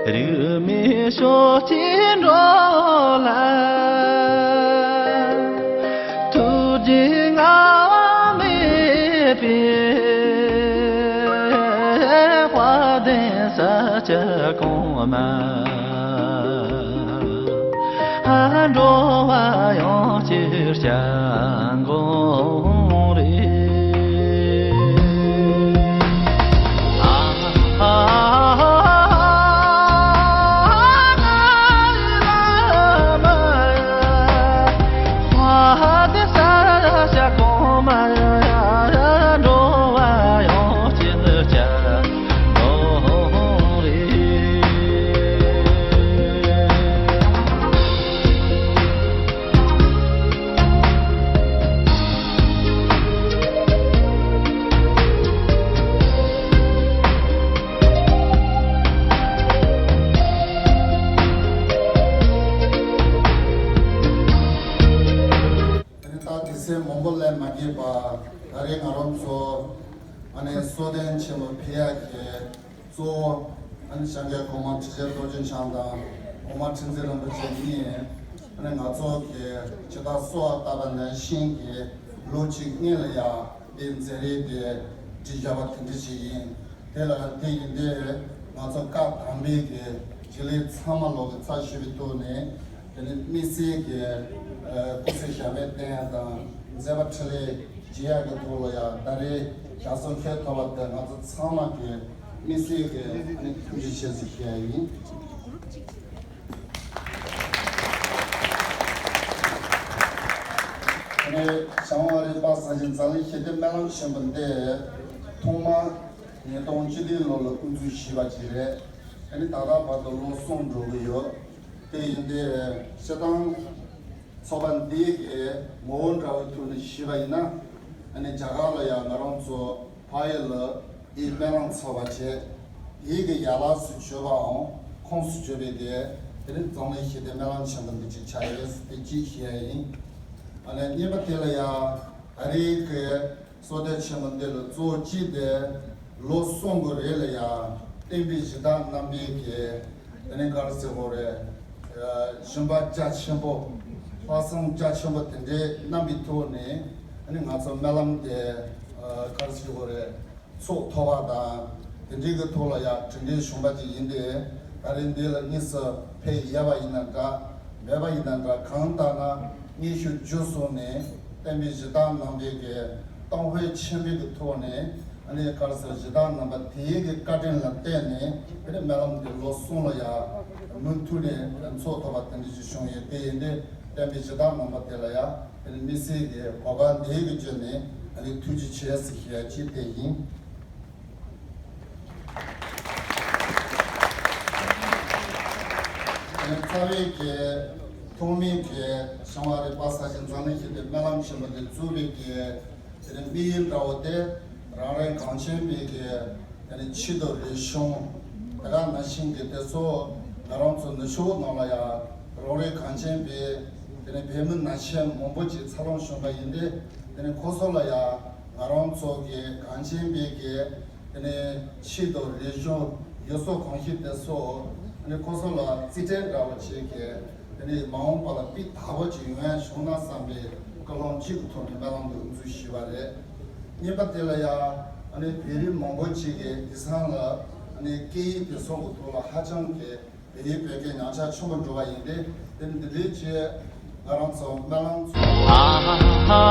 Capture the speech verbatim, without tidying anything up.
རིས་མེད་ཕྱོགས་གཅིག་འགྲོ་ལ། ཐུགས་རྗེ་བསྔལ་བ་མེད་པའི་དཔལ་ལྡན་ས་སྐྱ་གོང་མ། འགྲོ་བ་ཡོངས་ཀྱི་སྐྱབས་མགོན་རེད། དེ་ནི་ད་དུས་ཚོད་མང་པོ་ལས་མ་བསྐྱལ་བར། ད་རེས་ང་རང་ཚོ་ཨ་ནི་གསོལ་སྟོན་ཆེན་མོ་ཕུལ་ཡག་གི་གཙོ་བོ་ཨ་ནི་སྐྱབས་མགོན་གོང་མ་ཁྲི་ཆེན་རྡོ་རྗེ་འཆང་དང་གོང་མ་ཁྲི་འཛིན་རིན་པོ་ཆེ་གཉིས་ཨ་ནི་ང་ཚོ་གི་ཇི་ལྟར་གསོལ་བ་བཏབ་པ་ནང་བཞིན་གྱི་ལོ་གཅིག་སྔོན་ལ་ཡང་འདི་མཛད་རིམ་དེ་བསྒྲིགས་བཞག་པ་དེ་འདྲ་ཞིག་ཡིན། དེ་ལ་དེ་ཡིན་དུས་ང་ཚོ་སྐབས་དང་པའི་གི་རྒྱུན་ལས་ཚང་མ་ལོག་གི་རྩ་ཞུས་པའི་ཐོག་ནས། དེ་ནས་དམིགས་བསལ་གྱི་ཨ་སྐུ་ཚེ་ཞབས་པད་བརྟན་ཡག་དང་མཛད་པ་འཕྲིན་ལས་རྒྱས་ཡག་གི་ཐོག་ལ་ཡང་ད་རེས་ཞག་སོང་ཁེལ་ཐོབ་པ་དེ་ང་ཚོ་ཚང་མ་གི་དམིགས་བསལ་གྱི་ཨ་ནི་ཐུགས་རྗེ་ཆེ་ཟེར་ཞུ་ཡག་ཡིན། དེ་ནས་བྱང་བ་རི་པ་ས་ཆེན་འཛམ་གླིང་ཞི་བདེ་སྨོན་ལམ་ཆེན་མོ་འདི་ཐོག་མར་ཉིས་སྟོང་བཅུ་བདུན་ལོ་ལ་དབུ་འཛུགས་ཞུས་པ་ཅིག་རེད། དེ་ནི་ད་ལྟ་བར་དུ་ལོ་གསུམ་འགྲོ་གི་ཡོད། དེ་ཡིན་དུས་སྤྱིར་བཏང་ཚོགས་པ་འདིའི་གི་ངོ་བོ་འདྲ་བོའི་ཐོག་ནས་ཞུས་པ་ཡིན་ན། ཨ་ནི་རྒྱ་གར་ལ་ཡང་ང་རང་ཚོ་ཕ་ཡུལ་ལ་ཨི་སྨོན་ལམ་ཚོགས་པ་བྱས། དེའི་གི་ཡན་ལག་སུ་གྱུར་པའམ་ཁོངས་སུ་གྱུར་པའི་གི་དེ་ནི་འཛམ་གླིང་ཞི་བདེ་སྨོན་ལམ་ཆེན་པོ་འདི་གཅིག་ཆགས་ཡོད་ཟེར་དེ་གཅིག་ཞུ་ཡག་ཡིན། ཨ་ནི་གཉིས་པ་དེ་ལ་ཡང་ད་རེས་ཀྱི་གསོལ་སྟོན་ཆེན་མོ་འདི་ལ་གཙོ་བོ་གཅིག་དེ་ལོ་གསུམ་གྱི་རིང་ལ་ཡང་བསྟན་པའི་གཞི་བདག་རྣམ་པའི་གི་དེ་ནི་ག་རེ་ཟེར་དགོས་རེད། ཨ་ཞུམ་པ་རྒྱ་ཆེན་པོ། ལྷག་བསམ་རྒྱ་ཆེན་པོ་དེ་འདྲའི་རྣམ་པའི་ཐོག་ནས་ཨ་ནི་ང་ཚོ་སྨོན་ལམ་དེ་ཨ་ག་རེ་ཟེར་དགོས་རེད། ཚོགས་ཐོག་པ་དང་དེ་འདྲའི་གི་ཐོག་ལ་ཡང་གྲུབ་འབྲས་བྱུང་པ་ཅིག་ཡིན་ཏེ། ད་རེས་འདི་ལ་དངོས་སུ་ཕེབས་ཡོད་པ་ཡིན་ན་འདྲ། མེད་པ་ཡིན་ན་འདྲ། གང་ལྟར་ན་སྙན་ཞུ་བརྒྱུད་སོང་ནས་བསྟན་པའི་གཞི་བདག་རྣམ་པའི་གི་གཏམ་དཔེ་ཆེན་པོའི་གི་ཐོག་ནས་ཨ་ནི་ག་རེ་ཟེར། གཞི་བདག་རྣམ་པ་དེའི་གི་བཀའ་དྲིན་ལ་བརྟེན་ནས་ཨ་ནི་སྨོན་ལམ་དེ་ལོ་གསུམ་ལ་ཡང་མུ་མཐུད་ནས་ཚོགས་ཐུབ་པ་དེ་འདྲ་ཞིག་བྱུང་ཡོད། དེ་ཡིན་དུས་བསྟན་པའི་གཞི་བདག་རྣམ་པ་དེ་ལ་ཡང་དེ་ནི་དམིགས་བསལ་གྱི་གོ་སྐབས་འདི་གི་བརྒྱུད་ནས་ཨ་ནི་ཐུགས་རྗེ་ཆེ་ཟེར་ཞུ་ཡག་གཅིག་དེ་ཡིན། ཨ་ནི་རྩ་བའི་གི་ཐོག་མའི་གི་བྱང་བ་རི་པ་ས་ཆེན་འཛམ་གླིང་ཞི་བདེ་སྨོན་ལམ་ཆེན་མོ་འདི་བཙུགས་པའི་གི་དེ་ནི་དམིགས་ཡུལ་འདྲ་བོ་དེ་རང་རེ་གངས་ཅན་པའི་གི་དེ་ནི་ཆོས་དང་རིག་གཞུང་། དེ་ག་ནང་བཞིན་གྱི་དེ་ཚོ་ང་རང་ཚོ་ནུབ་ཕྱོགས་ནང་ལ་ཡང་རང་རེ་གངས་ཅན་པའི་དེ་ནི་བོད་མི་ནང་ཆེན་མང་པོ་ཅིག་འཚར་ལོངས་བྱུང་པ་ཡིན་ཏེ། དེ་ནི་ཁོ་ཚོ་ལ་ཡང་ང་རང་ཚོ་གི་གངས་ཅན་པའི་གི་དེ་ནི་ཆོས་དང་རིག་གཞུང་ཡུལ་སྲོལ་གོམས་གཤིས་དེ་ཚོ་དེ་ནི་ཁོ་ཚོ་ལ་རྩིས་སྤྲོད་འདྲ་བོ་བྱེད་མཁན། དེ་ནི་མ་འོངས་པ་ལ་སྤུས་དག་པོ་ཅིག་ཡོང་ཡག་བྱུང་ན་བསམ་པའི་ཀུན་སློང་གཅིག་གི་ཐོག་ནས་སྨོན་ལམ་འདི་དབུ་འཛུགས་ཞུས་པ་རེད། གཉིས་པ་དེ་ལ་ཡང་ཨ་ནི་བོད་རིགས་མང་པོ་ཅིག་གིས་དེང་སང་ལ་ཨ་ནི་སྐད་ཡིག་དེ་ཚོ་གི་ཐོག་ལ་ཧ་ཅང་གི་བོད་ཡིག་བོད་སྐད་ཉམས་ཆག་ཆེན་པོ་འགྲོ་བ་ཡིན་ཏེ། དེ་འདི་འདྲའི་ཆེད་ང་རང་ཚོ་སྨོན་ལམ་ཚོགས།